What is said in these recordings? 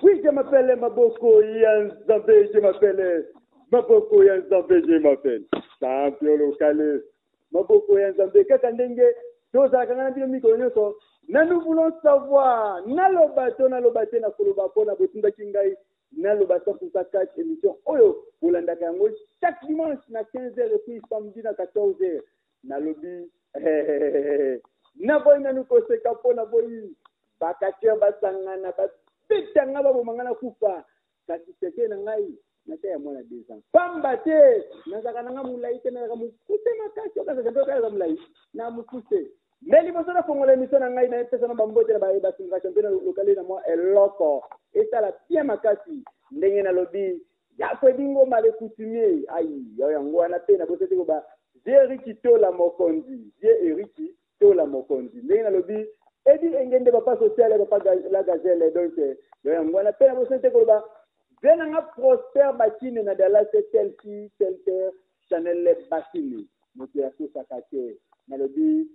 Oui, je m'appelle Maboko ya Nzambe, je m'appelle Maboko ya Nzambe, je m'appelle champion local. Maboko ya Nzambe, kaka ndenge tozalaka nga na bino mikolo nyonso na nous voulons savoir naloba to naloba te na koloba mpo na botindaki ngai naloba 100% catch émission oyo bolandaka yango chaque dimanche na 15h et puis samedi na 14h. Nalobi naboyi nanu koseka mpo naboyi ba catcheur basangana babeta nga baboma nga nakufa, kasi secret na ngai nata ya mwana 2 ans pamba te nazalaka na nga molai te, nazalaka mokuse makasi. Oyo kaka champion aza molai na mokuse. Mais liboso nafongola émission na ngai, napesa na bambote na baye basungaka champion lokale na mwa eloko esala bien makasi. Ndenge nalobi ya Fredi Ngoma le coutumier, ai yango wana mpe nabosaki te koba Vieux Eriki Tola Mokonzi, Vieux Eriki Tola Mokonzi. Ndenge nalobi Edi Engende papa social ya papa la gazelle, donc yango wana mpe nabosaki te koloba Vieux nanga Prosper Bakine na Dallas, tel fille tel père Chanel Bakine, moto ya sosaka te. Nalobi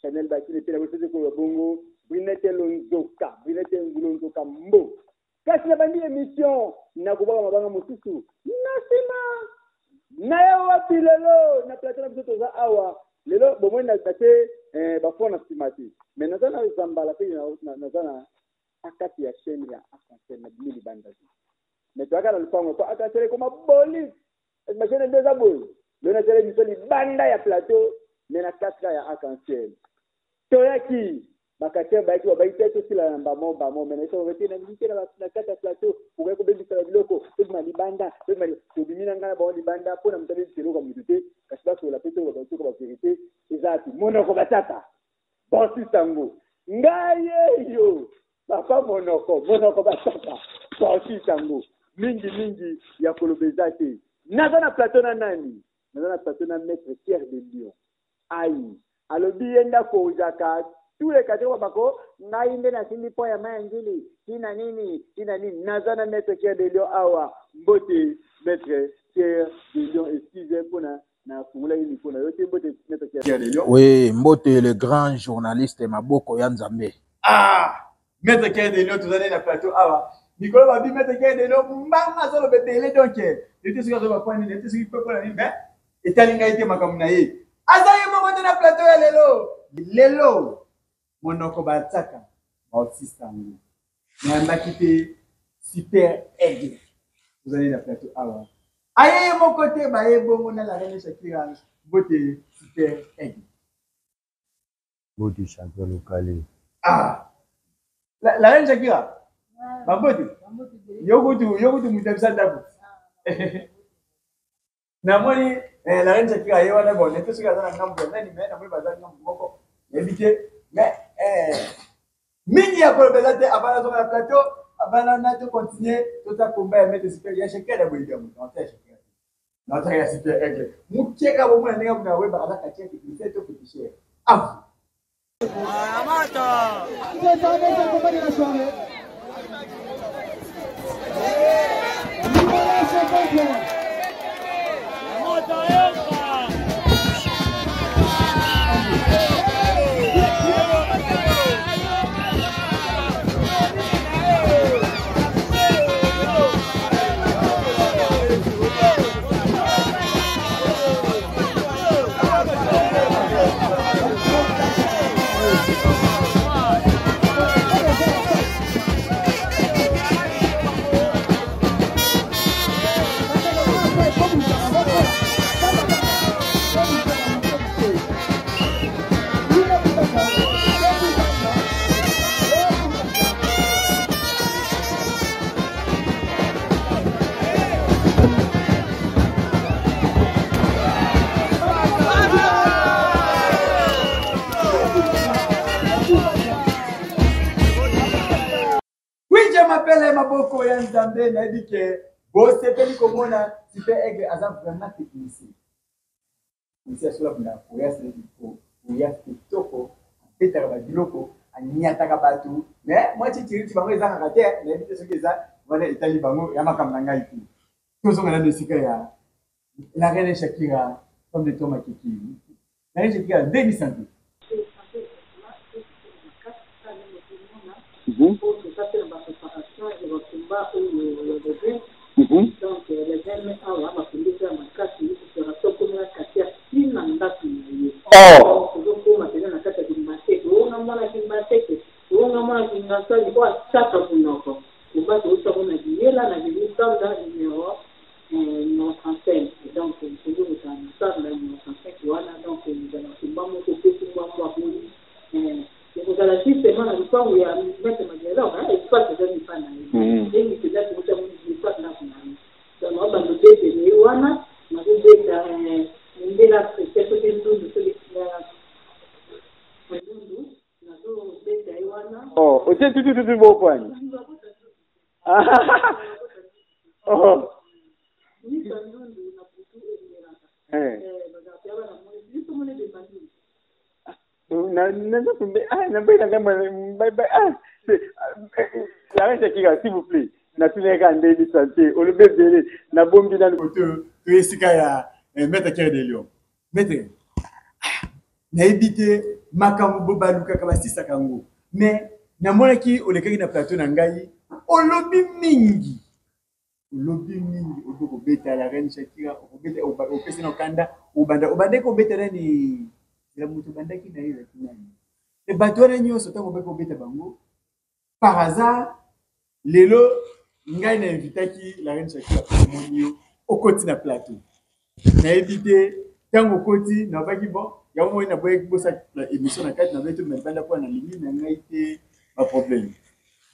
Chanel Bakine mpe nabosaki te koloba bongo Brinette Lonzoka, Brinette Lonzoka Mbo. Kasi nabandi émission nakobwaka mabanga mosusu na nsima naye wapi lelo na plateau na biso toza awa lelo bomoi na te bafo na nsima te, mais naza na zambala mpe naza na akati ya chaîne ya Arc-en-Ciel, na bimi libanda te, mais toyaka na lupango po Arc-en-Ciel ekoma boli ba chaîne nde eza boye. Lelo nasala émission libanda ya plateau, mais na kati ya Arc-en-Ciel toyaki bakatiere bayaki babayi te tosila na mbamo mbamo, mais na biso babeti na bimi te na kati ya plateau, okoki kobebisa ba biloko, tobima libanda, tobimi na ngai na bango libanda mpo na moto abebisa eloko ya moto te, kasi basola mpe toloba toka ba vérité eza ati monoko batata bosisa yango ngai eyo papa monoko monoko batata bosisa yango mingi mingi ya koloba eza te. Naza na plateau na nani? Naza na plateau na maître Pierre de Lion. Ai alobi ye nde akorizaka tous les quartiers bako ngai nde nasimbi po ya mai ya Njili tina nini tina nini. Naza na maître Pierre de Lion awa. Mbote maître Pierre de Lion, excuse mpona na fungolaki micro na yo te. Mbote maître Pierre de Lion. Oui, mbote le grand journaliste Maboko ya Nzambe. Ah, maître Pierre de Lion, tozali na plateau awa. Mikolo babi maître Pierre de Lion mbanga azoloba ebele, donc ete soki azoba po nini, ete soki po na nini, mais etali ngai te makambo na ye. Aza ye moko te na plateau ya lelo. Lelo monoko batiaka baosisa yango. Nayambaki te super aigle. Tozali na plateau awa. Aye ye moko te, baye bongo na la reine Shakira. Mbote super aigle. Mbote champion lokale. Ah! La reine Shakira. Bambote. Yokutu, yokutu mutabisa ndako. Namoni la reine Shakira ye wana, bon, nete soki aza na ngambo ya nani, mais namoni baza ngambo moko, nayebi te, mais mingi ya koloba eza te. Avant nazonga na plateau, avant na to continuer tota combat ya maître super ya Shakira na boyebi ya moto ya Shakira na ya super aigle mukeka bomona ndenge kuna weba aza kati ya technicien to féticheur avu. Mapele maboko ya Nzambe, nayebi ke bosepeli komona Super Aigle aza vraiment technicien. Technicien asola bunda koya koya kitoko, abetaka ba biloko, anyataka bato, mais mwa chichiriti bango ezangaka te, nayebi te soki eza wana etali bango ya makambo na ngai te. Tozonga nano esika ya la reine Shakira, femme de Thomas Kiki. La reine Shakira, ndenge santé. Oh. Tozokoma mpenza na kati ya Kimbaseke. Oyo nga mwana Kimbaseke, oyo nga mwana Kingasani, oyo atiaka monoko. Koba touti yango na Biyela, na avenue Sanda numero 35. Donc tozo kozala na Sanda numero 35 wana. Donc ezala komba moko mpe komba moko aboyi. Ekozala justement na lupango ya Maître Magellan, espace eza lipa na ye. Ndenge mpenza touti yango lipa ndako na ye. Donc nabanda obetele ye wana, nazobeta mondele africain soki ndundu, soki ndundu, nazobeta ye wana. Oh, otie tutututu bopwani. Oh. Miso ndundu na butu emelaka. Bazalaka ya bana moi, biso mona ebemba ndundu. La reine Shakira, s'il vous plaît, natunaka nde santé olobi ebele nabombi nanu. To esika ya Maître Cœur de Lion. Maître, nayebi te makambo balukaka basisaka yango, mais namonaki olekaki na plateau na ngai, olobi mingi, olobi mingi, obi kobeta la reine Shakira, okobeta opesi na okanda, obanda obandaki kobeta nani ya moto obandaki na ye ezalaki nani? E bato wana nyonso ntango obaki kobeta bango par hasard, lelo ngai na invitaki la reine Shakira mpo omoni yo okoti na plateau. Nayebi te ntango okoti nabaki bon yango moi naboyaki bosa émission na kati, naboyaki tobima libanda mpo nalingi na ngai te baproblème.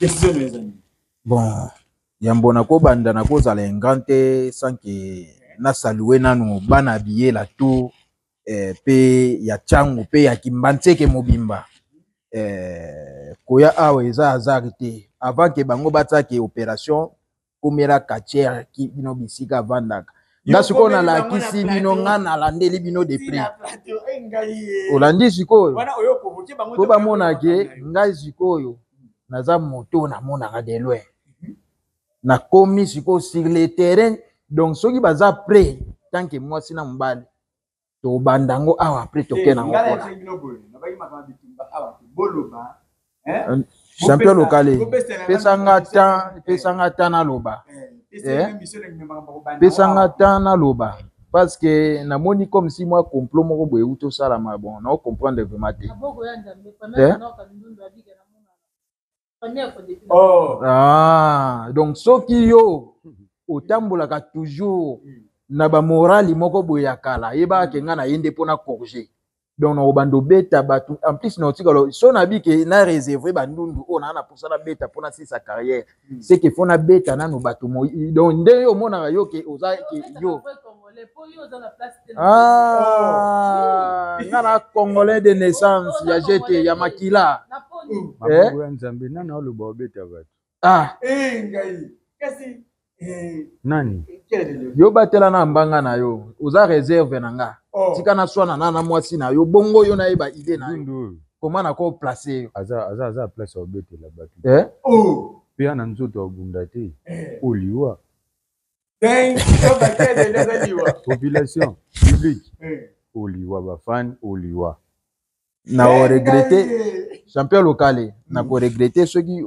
Décision na eza nini? Bon, yambo nakobanda nakozala ingrat te sans que nasalue nanu bana Biyela to pe ya Tshangu pe ya Kimbanseke mobimba. Koya awa eza hasard te. Avant ke bango batiake opération komela quartier ki bino bisika avandaka, nga sikoyo nalakisi bino, nga nalandeli bino de près. Olandi sikoyo po bamona ke ngai sikoyo naza moto namonaka de loin, nakomi sikoyo sur le terrain. Donc soki baza prêt, tant que mwasi na mobali, tobanda yango awa, après toke nango kuna. Champion lokale, pesanga temps, pesanga temps naloba, pesanga temps naloba, parce que namoni comme si mwa complot moko boye euti osalama. Bon, nao comprendre vraiment te. Oh. Ah, donc soki yo otambolaka toujours na bamorali moko boye ya kala, yebaka ke ngai naye nde mpona corriger. Donc nakobanda obeta bato, en plus naotikala so nabi ke na réserve bandundu oyo naa na mposa nabeta mpona sisa carrière, c'est que faut nabeta nanu bato. Donc nde yo omonaka yo ke oza ke yo, ah, nga na Congolais de naissance ya jete ya makila. Maboko ya Nzambe, nani aloba obeta bato? Ah. Ngai kasi nani? Yo batela na mbanga na yo, oza réserve na nga. Tika naswana na mwasi na yo, bongo yo nayeba idée na yo koma nako place yo. Aza place ya obetela bato. Eh? Mpe ya na nzoto abunda te, oliwa population publique, oliwa bafani, oliwa. Na oregrete, champion lokale, na koregrete soki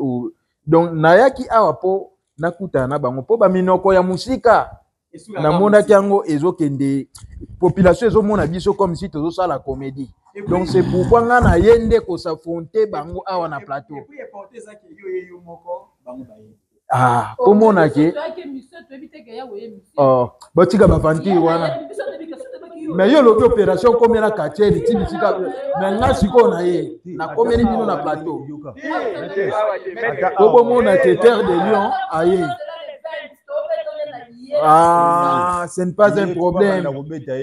donc nayaki awa mpo nakutana na bango, mpo baminoko ya mosika namonaki yango ezokende, population ezomona biso comme si tozosala comédie. Donc c'est pourquoi nga na ye nde kosaffronte bango awa na plateau. Ah, komona ke oh, batika baventure wana. Mais yo olobi opération okomela quartier ti bisika, mais nga sikoyo na ye nakomeli bino na plateau po bomona ke Terre de Lion aye. Ah, ce n'est pas un problème.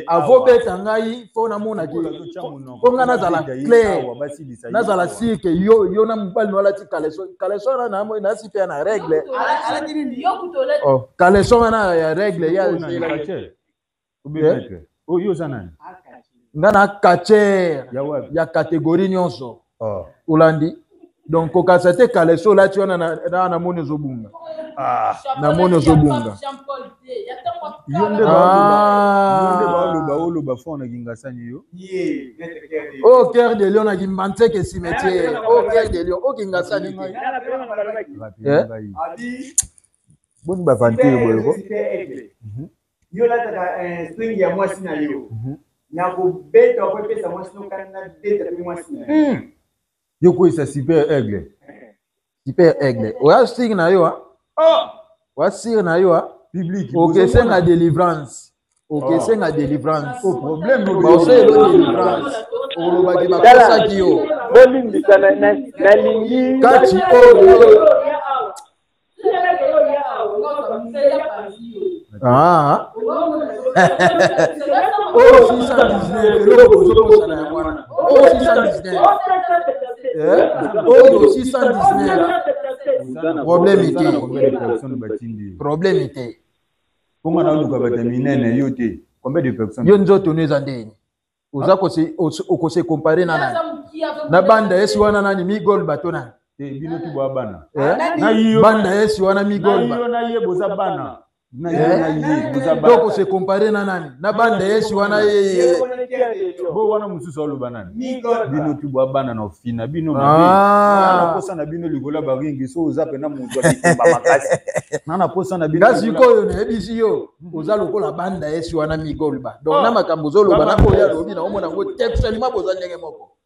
Avobeta ngai mpo namonaki, mpo ngai nazala clair, nazala sûr ke yo, yo na mobali no alati caleçon. Caleçon wana nasi mpe ya na règle. Oh, caleçon wana ya règle ya Oyo oza nani? Nga na catcheur ya catégorie nyonso. Olandi? Donc kokasa te, caleçon olati wana na namoni ozobunga, namoni ozobunga. Yo nde baoloba, oloba fort na Kingasani yo. Au Cœur de Lion na Kimbanseke cimetière, au Cœur de Lion, au Kingasani te. Boni baventure boye ko? Yo olataka string ya mwasi na yo. Nakobeta po epesa mwasi no kanda nabeta mpe mwasi na ye. Yo kweyisa super aigle. Super aigle. Oya sire na yo ah. Oh! Oya sire na yo ah. Public. Okesenga delivrance. Okesenga delivrance. Oh, problème. Baoselo delivrance. Olobaki bakosaki yo. Bolimbisa nalingi. Kati oyo. Ah. Oyo 619 eloko ozokosana yango wana. Oyo 619. Eh? Oyo 619. Problème te. Problème te. Ponga na luka bato minene yo te. Combien de personnes? Yo nzoto no eza ndeni. Oza kose okose comparer na nani? Na banda esi wana nani migol bato nani? Te bino tu boa bana. Eh? Na yo banda esi wana migol. Na yo na ye boza bana. Na yo na ye boza bana. Donc se comparer na nani? Na banda esi wana ye. Bo wana mususu aloba nani? Bino tu boa bana na ofina bino mabe. Na posa na bino likolo ya baringi so oza pena mutu ya bitumba makasi. Na na posa na bino. Nga sikoyo nayebisi yo oza lokola banda esi wana migolba. Donc na makambo ozoloba na oyo alobi na omona yango textuellement boza ndenge moko.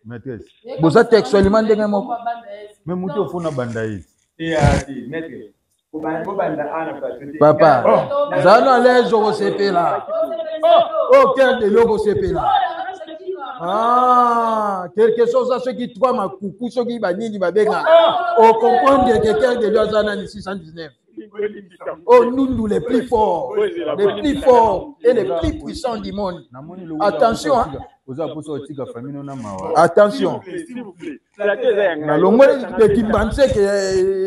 Maîtresse. Boza textuellement ndenge moko. Mais mutu ofuna banda ye. Papa, zala à l'aise okosepela. Oh, cœur de l'eau okosepela. Ah, quelque chose à soki trois makuku soki banini babenga. O comprendre que cœur de l'eau aza nani 619. Oh, Nundu, les plus forts, les plus forts et les plus puissants du monde. Attention, hein. Attention. Nalongoli de Kimbanseke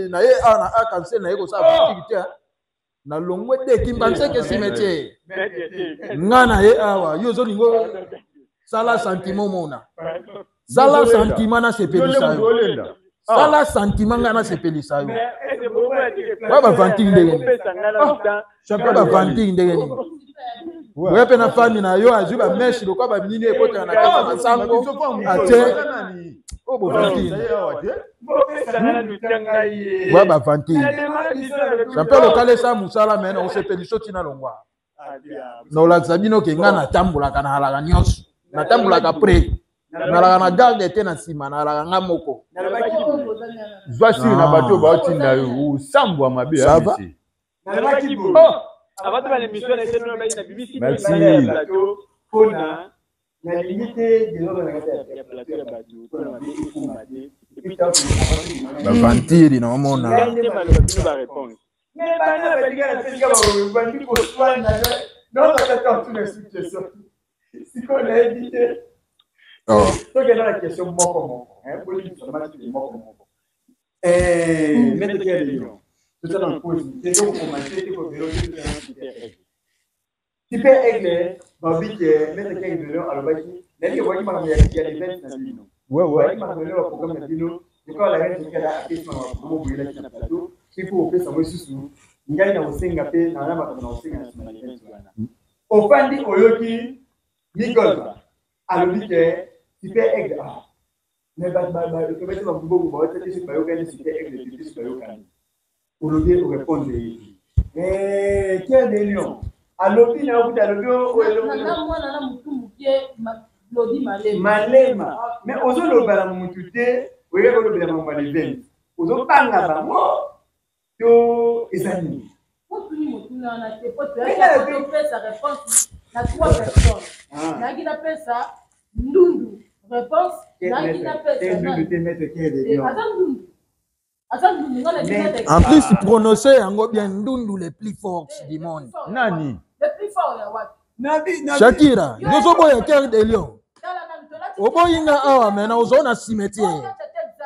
na ye awa na Arkansas na ye kosala politique te. Nalongwe de Kimbanseke cimetière. Nga na ye awa yo ozolingo sala sentiment mona. Sala sentiment na sepelisa yo. Sala sentiment nga na sepelisa yo. Ba ba vantine ndenge nini? Champion ba vantine ndenge nini? Oya mpe na fami na yo azwi bameshe lokola banini ekotaka na kati ya masango atie oyo bovantine oya bavantine champion lokala esa mosala me na osepeliso ntina longwa na olakisa bino ke ngai natambolaka naalaka nyonso natambolaka pre nalaka na garde te na nsima nalaka nga moko zwa siri na bato oyo baotinda yo osambwa mabe Ça va? Nalobaki boye. Avant de l'émission, na eteno na BBC Merci. plateau mpona nalingi te désordre na kati ya plateau ya bato mpona mabe ekoma te. Et puis bavantiri na omona ngai nde maloba bino ba répondre. Mais bana balinga na pesika bandi koswana naozatata otuna su question sikoyo nayebi te tokenda na question moko moko bolimbisa matuli moko moko maître Pierre Léon totala na pose te tokokoma te te kobelo te totala na super aigle super aigle babi ke maître Pierre Léon alobaki nayebi ebwaki makambo ya levente na bino ebwaki makambo ya programme na bino lokola la reine Kikala apesi makambo boyelaki na plateau mpe po opesa ngo lisusu ngai na kosenga mpe na makambo na kosenga na nsima levente wana ofandi oyoki Migolba alobi ke super aigle ah mais bato tobeti bambongo baotaki soki bayokani super aigle te soki bayokani olobi orépondre ye te Pierre de Lion alobi na yo kuta alobi mwana na motu moke lobi malema malema mais ozoloba na motu te oyeki olobela makambo ya levente ozobanga bango to eza nini otuni motuna wana te po toyaki topesa réponse na trois personnes nayaki napesa ndundu réponse nayaki napesa aza ndundu aza ndundu nga En plus, prononcer yango bien ndundu le plus fort du monde. Nani? Le plus fort ya wapi? Shakira, yozoboya cœur de lion. Oboyi nga awa mais na ozona cimetière.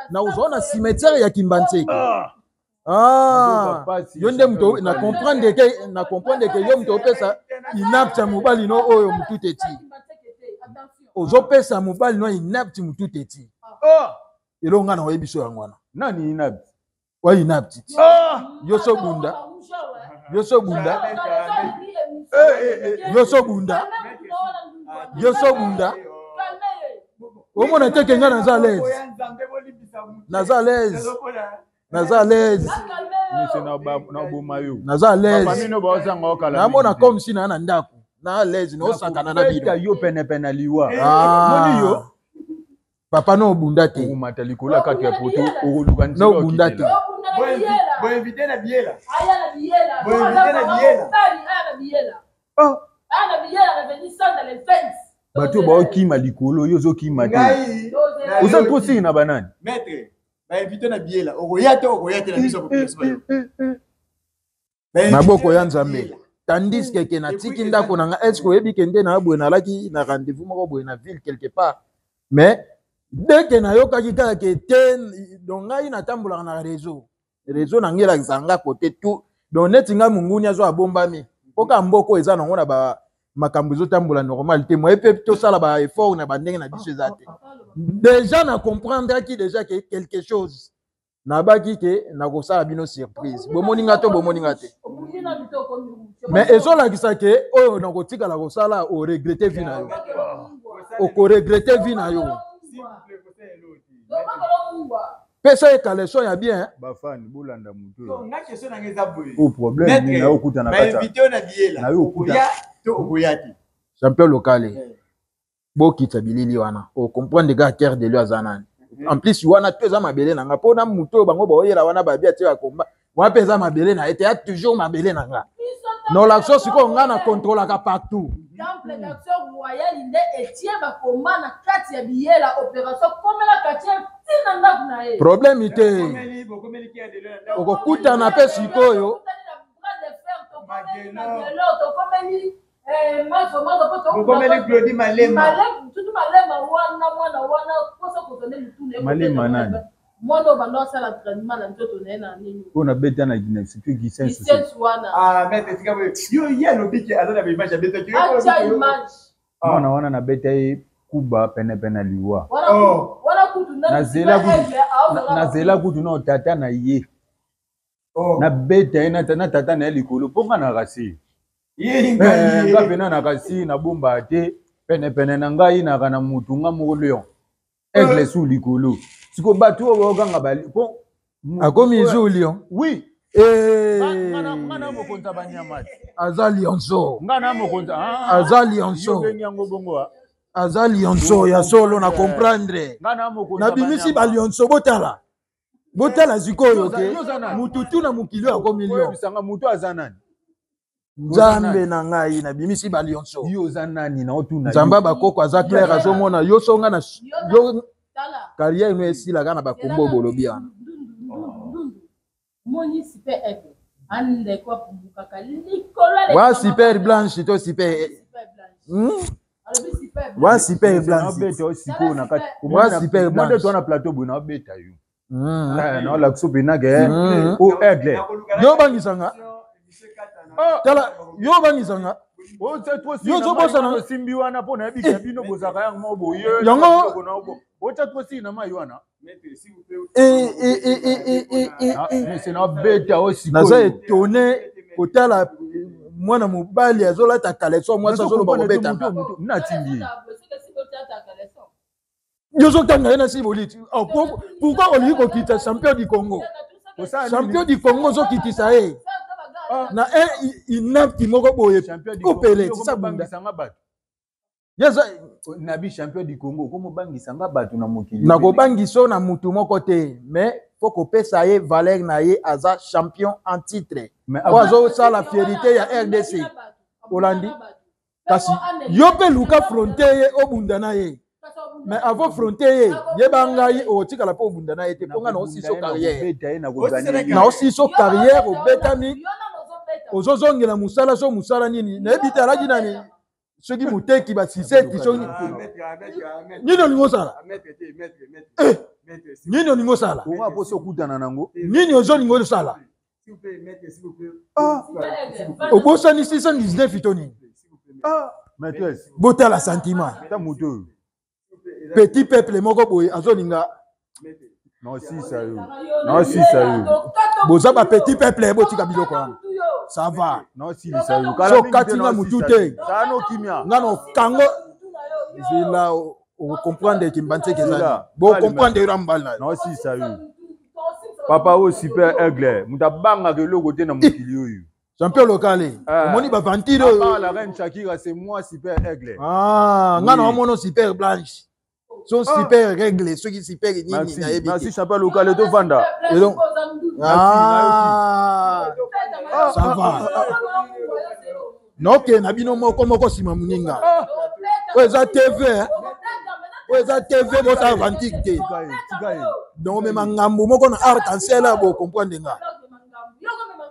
Na ozona cimetière ya Kimbanseke. Ah, yo nde moto na comprendre ke na comprendre ke yo moto opesa inapte ya mobali no oyo motu te ti. Ozopesa mobali no inapte motu te ti. Elongo nga na oyebi so yango wana. Nani inapte? Wa inapte ti. Yo so bunda. Yo so bunda. Yo so bunda. Yo so bunda. Omona te ke nga naza à l'aise. Naza à l'aise. Naza à l'aise. Monsieur na boma yo. Naza à l'aise. Famille no baozanga okala. Namona comme si na na ndako. Na à l'aise na osakana na bino. Yo pene pene liwa. Ah. Moni yo. Papa no obunda te. Okomata likolo ya kati ya poto okoluka nzela. No obunda te. Bo invité na biela. Aya na biela. Bo invité na biela. Aya na biela. Ah. Aya na biela na veni sanda le fence. Bato baokima likolo yo ozokima te. Ngai. Oza trop na banani. Maître, ba invité na biela. Okoya te okoya te na biso population ba yo. Maboko ya Nzambe. Tandis que ke natiki ndako na nga, est-ce que oyebi ke nde na boye nalaki na rendez-vous moko boye na ville quelque part. Mais dès que nayokaki kaka ke te, donc ngai natambolaka na réseau. Réseau na ngai elakisaka nga côté tout. Donc neti ngai monguni azo abombami. Mpo kaka mboka eza nango na ba makambo ezotambola normal te. Moye mpe tosala ba effort na bandenge na biso eza te. Déjà na comprendaki déjà que quelque chose. Nabaki ke nakosala bino surprise. Bomoni nga to bomoni nga te. Mais ezolakisa ke oyo nakotikala kosala o regretter vie na yo. Oko regretter vie na yo. Pesa ye caleçon ya bien. Bafani bolanda moto oyo. Nga question na nga eza boye. O problème nini na okuta na kati. Ba invité na biela. Na yo okuta. Okoya to okoya te. Champion local. Bokitsa bilili wana. O comprendre ka cœur de lui aza nani. En plus wana to eza mabele na nga pona moto oyo bango baoyela wana babia te ya combat. Wana mpe eza mabele na ye te, ya toujours mabele na nga. Non l'action sikoyo nga na contrôlaka partout. Temple d'action royale nde etie bakoma na kati ya biyela opération komela quartier ntina ndako na ye. Problème te. Okokutana mpe sikoyo. Tokomeli Bokomeli Glody Malema. Tutu Malema wana mwana wana posa kozonde mutu na ye. Malema nani? Mwana oyo bando asala entraînement na nzoto na ye na nini. Oyo nabeta na Guinée, Gisense. Gisense wana. Ah, maître tika boye. Yo ye alobi ke aza na ba image abetaki. Atia image. Mwana wana nabeta ye kuba pene pene liwa. Wana kutu nazela kutu na tata na ye. Nabeta ye na tata na ye likolo mpo nga na kasi. Nga pena na kasi nabomba te pene pene na ngai naka na mutu nga moko lion. Aigle sous likolo. Siko bato oyo baokanga bali po akomi zu lion. Oui. Nga na mokonzi ya banyama. Aza lionso. Nga na mokonzi. Aza lionso. Yo yango bongo. Aza lionso ya solo na comprendre. Nga na mokonzi. Na bimisi ba lionso botala. Botala sikoyo ke mutu tu na mokili oyo akomi lion. Oyebisanga mutu aza nani? Nzambe na ngai nabimisi ba lionso. Yo oza nani na otuna. Nzambe bakoko aza clair azomona yo songa na yo carrière no esilaka na bakombo bolobi wana. Moni super aigle. Andeko apumbukaka likolo. Wa super blanche to super. Wa super blanche. Obeta sikoyo na kati. Wa super blanche. Nde to na plateau boye na obeta yo. Na la kuso pena ke. O aigle. Yo bangisanga. Tala yo bangisanga. Yo ozobosana osimbi wana mpo nayebika bino bozalaka yango moko boye yango otya tosi na mai wana nabeta naza étonné kotala mwana mobali azolata caleçon mwasi azoloba kobetanga natindi yo ozotanga ye na siboliti. Pourquoi olingi kokitisa champion du Congo? Champion du Congo ozokitisa ye na un inapte moko boye opele tisa bunda. Nabi champion du Congo komobangisa bato na mokili. Nakobangisa na mutu moko te, mais faut kopesa ye valeur na ye aza champion en titre. Oyo azosala fierté ya RDC. Olandi kasi yo mpe luka frontier ye obunda na ye. Mais avant frontier ye yeba ngai otikala mpe obunda na ye te mpo ngai naosiso carrière. Naosiso carrière obetami ozozongela mosala so mosala nini nayebi te alaki nani soki moteki basiseti soki nini olingi osala nini olingi osala nini ozolingi osala obosani 619 to nini botala sentiment petit peuple moko boye azolinga boza ba petit peuple botika biloko wana. Ça va. So katinga mutu te. Nga no kango zela okomprendre kimbantseke ezali. Bo comprendre yo mbala. Non si ça yo. Papa o super aigle, mutu abangaka eloko te na mokili oyo. Champion local. Omoni ba ventile oyo. La reine Shakira, c'est moi super aigle. Ah, nga na omono super blanche. So ah. super règle, soki super nini nayebi. Merci champion local to vanda. Et donc ah, ça va. Noke na bino moko moko sima muninga. Oyo eza TV. Oyo eza TV bosala vantike te. Donc omema ngambo moko na arc en ciel bo comprendre nga.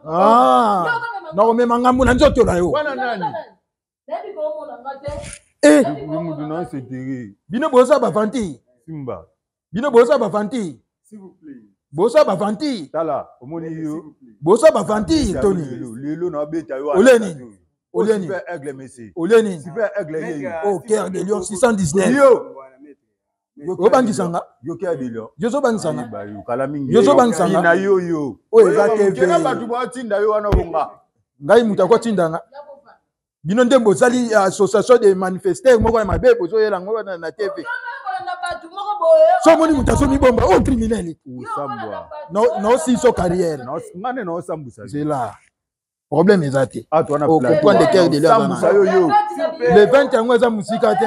Ah, nakomema ngambo na nzoto na yo. Wana nani? Eh! Bino boza bavanti. Simba. Bino boza bavanti. Boza bavanti. Tala, omoni yo. Boza bavanti Tony. Lelo na beta yo. Olie nini? Olie nini? Super aigle messi. Olie nini? Super aigle ye. Oh, cœur de lion 619. Yo. Obangisa nga. Yo cœur de lion. Yo ozobangisa nga. Kala mingi. Yo ozobangisa nga. Na yo yo. Oyo eza TV. Kena bato batinda yo wana bonga. Ngai moto akotinda nga. Bino nde bozali association de manifestaire moko ya mabe bozoyela yango na, na TV. So omoni moto azomibomba oyo criminel. Osambwa. Naosiso carrière. Nga nde naosambusa. Zela. Problème eza te. Ah, toi na Okomprendre cœur de lion. yo yo. Le 20 yango eza mosika te.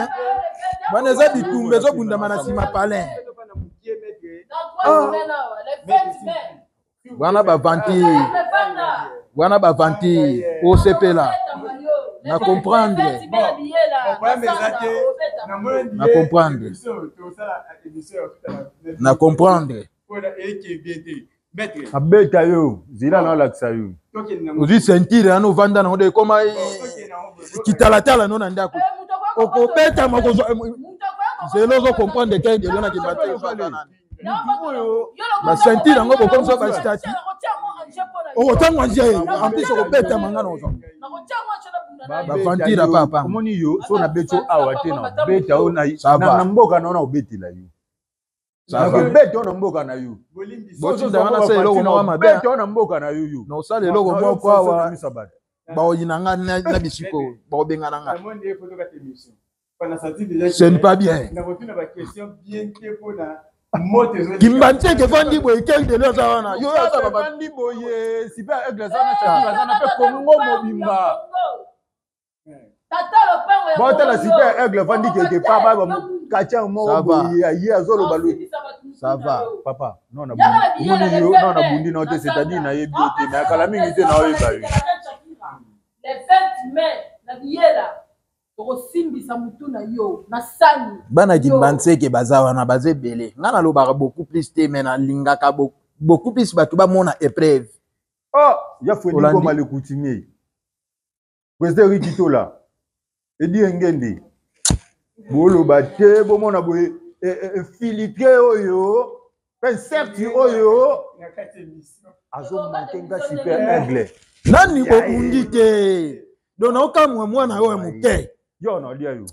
Wana eza bitumba ezobundama na nsima palin. Wana bavanti wana bavanti osepela na comprendre na comprendre na comprendre abeta yo zela na olakisa yo ozwi ceinture wana ovanda nango de ekoma kitalatala no na ndako okobetama kozwa zela ozo comprendre te delo na kibate ba ceinture yango bokomisa ba statut okotangwa nje en plus okobetama nga na ozwa bavantire papa omoni yo so nabeti yo awa te na beta yo na mboka na yo na obetela yo nakobeta yo na mboka na yo botinda nga nasala eloko moko mabe beta yo na mboka na yo yo nasala eloko moko awa bakoyina nga na bisiko bakobengana nga. Ce n'est pas bien. Kimbanseke evandi boye quel delo aza wana yo aza bavandi boye super aigle aza na Shakira aza na mpe Kongo mobimba. Botala super aigle avandi keke pa ba katia moko boye aye azoloba lo. Ça va. Papa, non na bundi omoni yo non na bundi na te, c'est-à-dire nayebi yo te, mais akala mingi te na oyeba yo. Le 20 mai na biyela tokosimbisa mutu na yo na sani. Bana Kimbanseke baza wana baza ebele. Nga nalobaka beaucoup plus te, mais nalingaka beaucoup plus bato bamona épreuve. Oh, ya Freddy Goma le coutumier. Président Ricky Tola. Edi Engende. Boloba te bomona boye filtre oyo pe certi oyo azomanke nga super aigle. Nani bobundi te. Donc naokamwa mwana oyo ya moke. Yo naolia yo.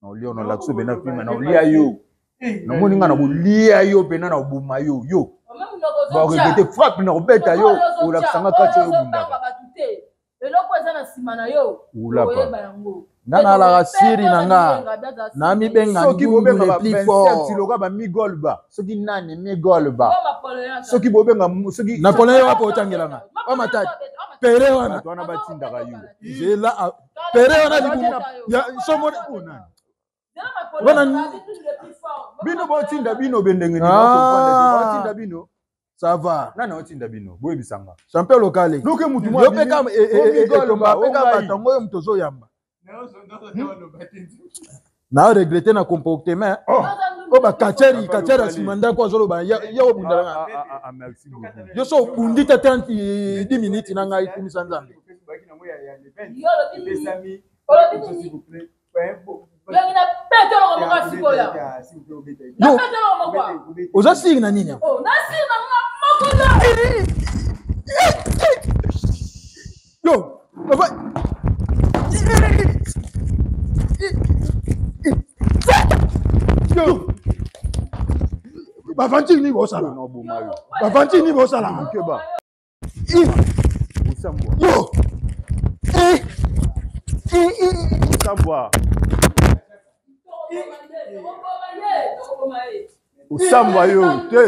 Naolia na lakso pena filme naolia yo. Namoni nga na kolia yo pena na koboma yo yo. Ba regretter frappe na kobeta yo olakisa nga kati oyo bundaka. Eloko eza na nsima na yo oyeba yango. Nga nalaka siri na nga namibenga soki ndundu bobenga le ba plus 27 fort. loka ba migolba soki nani migolba soki bobenga soki Napoléon wapo otangela nga wa matadi pere wana bato wana batindaka yo zela pere wana libumu ya somo wana bino botinda bino bendenge nini Ah. botinda bino. Ça va. Nani otinda bino boyebisanga. Champion local. Luke mutu yo mpe kaka etomba mpe kaka bato yango oyo moto ozoyamba. Na regrette na comportement oyo bakacheri kacheri ya nsima ndako azoloba ya obunda nga. Merci beaucoup. Yo so obundi te 10 minutes na ngai kumisa Nzambe. Yo oza siri na nini? Yo yo bavantire nini bosala? Bavantire nini bosala? Yo Osambwa. Osambwa yo te.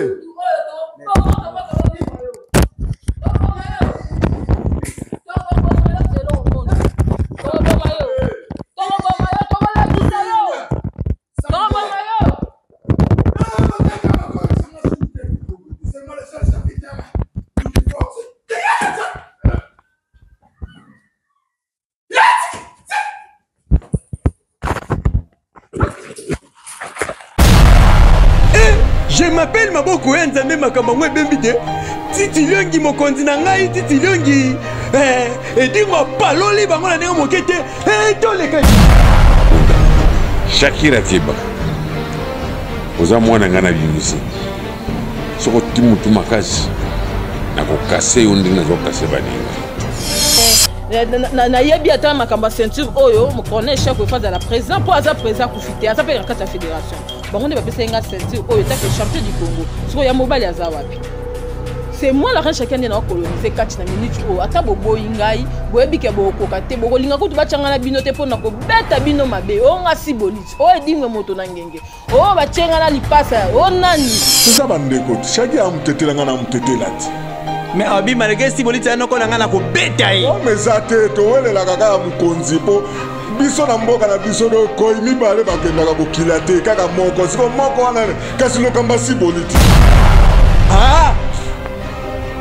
Je m'appelle maboko ya Nzambe, makambo yango ebembi te. Titi Liongi mokonzi na ngai, Titi Liongi eh, edingo apaloli bango na ndenge moke te eh, toleka. Shakira Keba, oza mwana ngai na bimisi soki oti motu makasi nakokase yo ndenge nazokase baninga. Nayebi ata makambo ya ceinture oyo corneille Chako efa azala président mpo aza président akufi te, aza mpe na kati ya fédération. Bango nde bapesaki nga ceinture oyo etake champion du Congo. Sikoyo ya mobali aza wapi? C'est moi la reine Shakira nde nakolonize kati na minute oyo. Ata boboyi ngai, boyebi ke bokokoka te, bokolinga kutu batyanga na bino te mpo na kobeta bino mabe. Oyo nga siboliti, oyo edingwe moto na ngenge, oyo batye nga na lipasa, oyo nani? Toza bandeko te. Shaki amutetela nga na amutetela te. Mais abi malgré siboliti ya noko na nga na kobeta ye. Ome eza te, towelelaka kaka mokonzi mpo biso na mboka na biso dokoi mibale bakendaka kokila te, kaka moko. Siko moko wana kasi lokamba siboliti. Ah!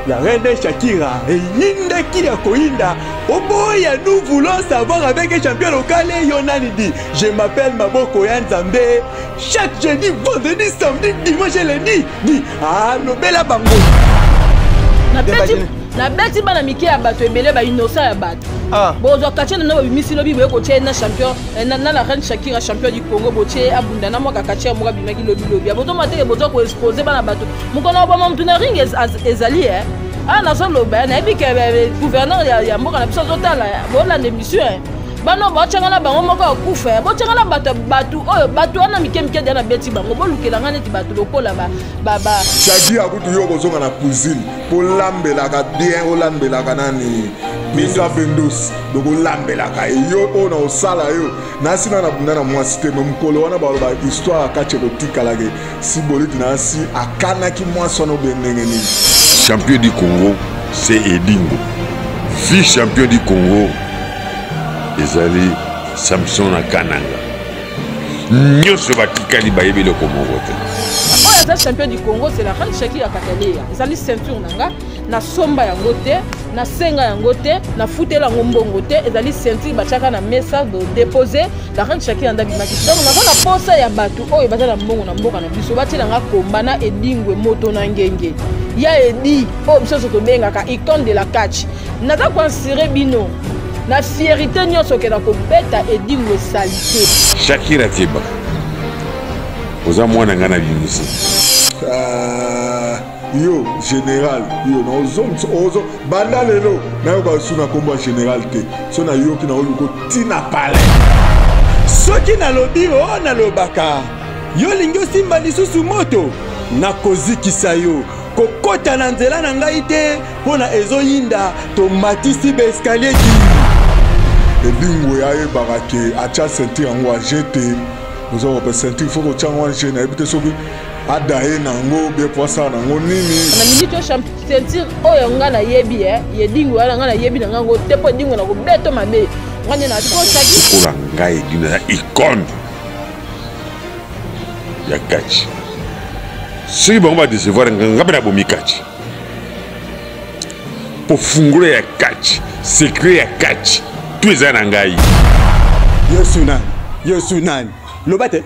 La reine Shakira eyindaki ya koyinda oboya. Nous voulons savoir avec un champion local yo nani dit je m'appelle maboko ya Nzambe chaque jeudi, vendredi, samedi, dimanche et lundi dit ah lobela bango. Nabeti bana mike ya bato ebele, ba innocent ya bato. Ah. Bozwa quartier na babimisi lobi boye kotia ye na champion na la reine Shakira champion du Congo, botie ye abunda na mwaka quartier moko abimaki lobi lobi. Bozomona teke bozwa koexpose bana bato mokolo oboma motu na ring ezali e. Ah, nazoloba nayebi ke gouverneur ya mboka na biso azotala, bolanda émission. Bano botyanga na bango moko akufa, botyanga na bato bato oyo bato wana mike mike deya nabeti bango, bolukela nga neti bato lokola ba Shakira kutu yo kozonga na cuisine mpo olambelaka bien, olambelaka nani Misa Bendos, donc olambelaka ye yo oyo na osala yo nasi na nabunda na mwasi te. Me mokolo wana baloba histoire ya kati ekotikalake siboliti nasi akanaki mwasi wana obe ndenge nini. Champion du Congo c'est Edingo, vice champion du Congo ezali Samson na Kananga, nyonso batikali bayebi eloko moko te. Oyo aza champion du Congo c'est la reine Shakira Kataleya. Ezali ceinture na nga, nasomba yango te, nasenga yango te, nafutela yango mbongo te. Ezali ceinture batiaka na mesa dépose. La reine Shakira nde abimaki. Donc naza na posa ya bato oyo baza na mbongo na mboka na biso, batiela nga komba na edingwe moto na ngenge ya edi oyo biso nyonso tobengaka icône de la catch. Naza koassure bino na fierité nyonso okenda kobeta edingwe esali te. Shakira Keba, oza mwana ngai na bimisi. Ah, yo général yo na ozongisa ozo banda lelo nayoka lisusu na nkombo ya général te, so nayoki na oluka otina palais. Soki nalobi o nalobaka yo olingi osimba lisusu moto, nakozikisa yo. Kokota na nzela na ngai te mpo na ezoyinda, tomatisi baeskalie ti. Edingwe ayebaka ke atya ceinture yango age te, oza kope ceinture fo kotya yango age, nayebi te soki adaye nango bien po asala nango nini. Na minute oyo ceinture oyo nga nayebi yedingwe wana nga nayebi na ngango te, mpo edingwe na kobeto mabe nga nde natosaki. Lokola ngai edingwe naza icône ya catch, soki bango badecevoir nga, nga mpe nabomi catch mpo fungola ya catch, secret ya catch tout eza na ngai. Yesu nani, Yesu nani, loba te.